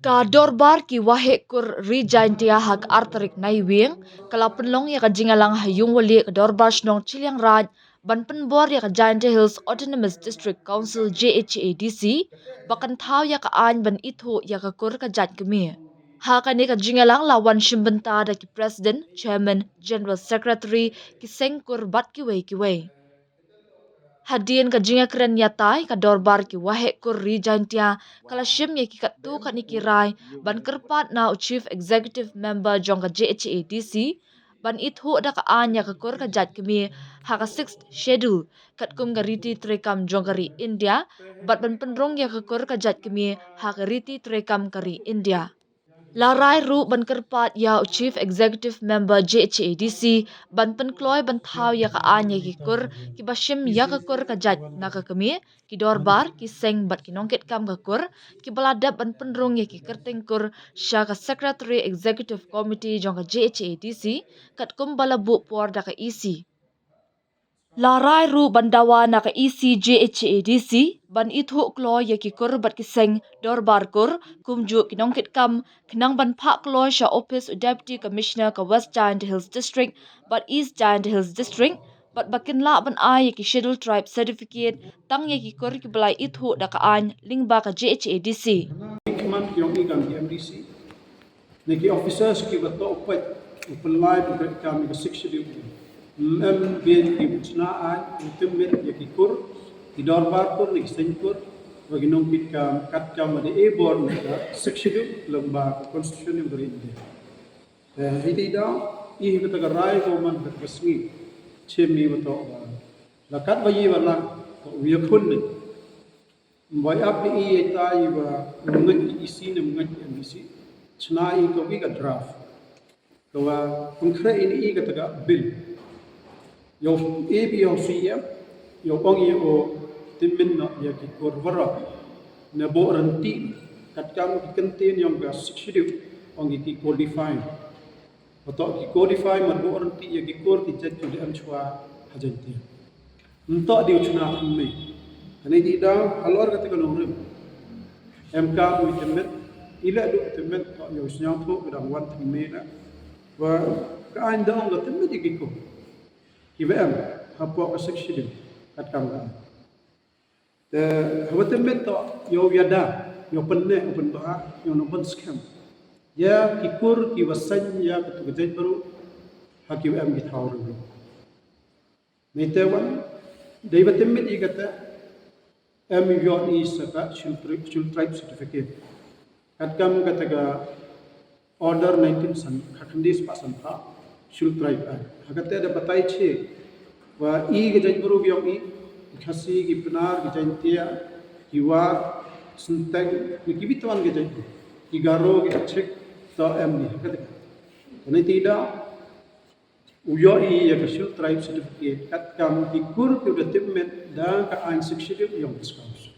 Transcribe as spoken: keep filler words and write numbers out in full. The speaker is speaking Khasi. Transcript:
Ka Dorbar ki Waheh Kur Ri Jaintia ha ka ar tarik Naiwieng ka la pynlong ïa ka jingïalang ha Ïungwalieh ka Dorbar Shnong Chilliangraij ban pynbor ïa ka Jaintia Hills Autonomous District Council, J H A D C, ba kan thaw ïa ka aiñ ban ithuh ïa ka kur ka jait kmie. Ha kane ka jingïalang la wan shim bynta da ki President, Chairman, General Secretary, ki seng kur bad kiwei kiwei. Hadien ka jingïakren ïatai, ka Dorbar ki Waheh Kur Ri Jaintia ka la shim ïa ki katto katne ki rai ban kyrpad na u Chief Executive Member jong ka J H A D C ban ithuh da ka aiñ ïa ka kur ka jait kmie ha ka Sixth Schedule, katkum ka riti treikam jong ka ri India, bad ban pynrung ïa ka kur ka jait kmie ha ka riti treikam ka ri India. La rai ruh ban kyrpad ïa u Chief Executive Member J H A D C ban pynkloi ban thaw ïa ka aiñ ïa ki kur kiba shim ïa ka kur ka jait na ka kmie, ki dorbar, ki seng bad ki nongkitkam ka kur kiba la dep ban pynrung ïa ki kyrteng kur sha ka Secretary Executive Committee jong ka J H A D C, katkum ba la buh por da ka E C. La rai ruh ban dawa na ka E C J H A D C ban ithuh kloi ïa ki kur bad ki seng dorbar kur, kumjuh ki nongkitkam, khnang ban phah kloi sha ophis u Deputy Commissioner ka West Jaintia Hills District bad East Jaintia Hills District, bad ba kin lah ban ai ïa ki Scheduled Tribe Certificate tang ïa ki kur kiba la ithuh da ka aiñ lyngba ka J H A D C. Khmat ïong i kam ki M D C. Na ki officers kiba toh u peit u pynlait u peit kam ïa ka Sixth Schedule. Em, em biang ki chna aiñ, u tymmen ïa ki kur, ki dorbar kur, ki seng kur, wa ki nongkitkam, katkam wa da e bor na ka Sixth Schedule lyngba ka Constitution jong ka ri India. Te hiti da i kata ka rai ko man kata ka sngi. Chim ni wa toh wa la kat wa yi wa la ko u ïakhun ni. Ym bai ap ni i ïa ita i wa ngeit i E C ne ngeit i M D C. Chna i ka wi ka draft. Ka wa pynkhreh i ni i kata ka bill. Ïoh i bi ïoh C M, ïoh ong i o tymmen noh ïa ki kur waroh. Ne bor rynti katkam ki kyntien ïong ka Sixth Schedule ong i ki codify. Ba toh ki codify mar bor rynti ïa ki kur ki jait ki da em chwa ha Jaintia. Nto di u chna thymme. Kane di da halor kata ka nongrim. Em ka u tymmen, i la du tymmen, toh ïa u sñiawthuh ka dang wan thymme na. Wa ka aiñ da ong ka tymmen di ki kur. Kiba em hapoh ka Sixth Schedule katkam ka aiñ. Te haba tymmen toh ïa u ïada, ïa u pynneh, u pynbha, ïa u nongpynskhem ïa ki kur kiba seng ïa katu ka jaitbru ha kiba em ki thaw riewblei. Ngi te wan dei ba tymmen i kata em ïoh i sa ka Scheduled Tri-, Scheduled Tribe Certificate. Katkam kata ka Order nineteen san, ka khyndai spah san phra, Scheduled Tribe Act. Ha kata da batai che wa i ka jaitbru biang i, ki Khasi, ki Pnar, ki Jaintia, ki War, Synteng, ne ki bitawan ki jaitbru, ki Garo, ki Kachik, to em ni ha kata ka. Kane ti da u ïoh i ïa ka Scheduled Tribe Certificate katkam ki kur ki da tymmen da ka aiñ Sixth Schedule ïong ka Scouts.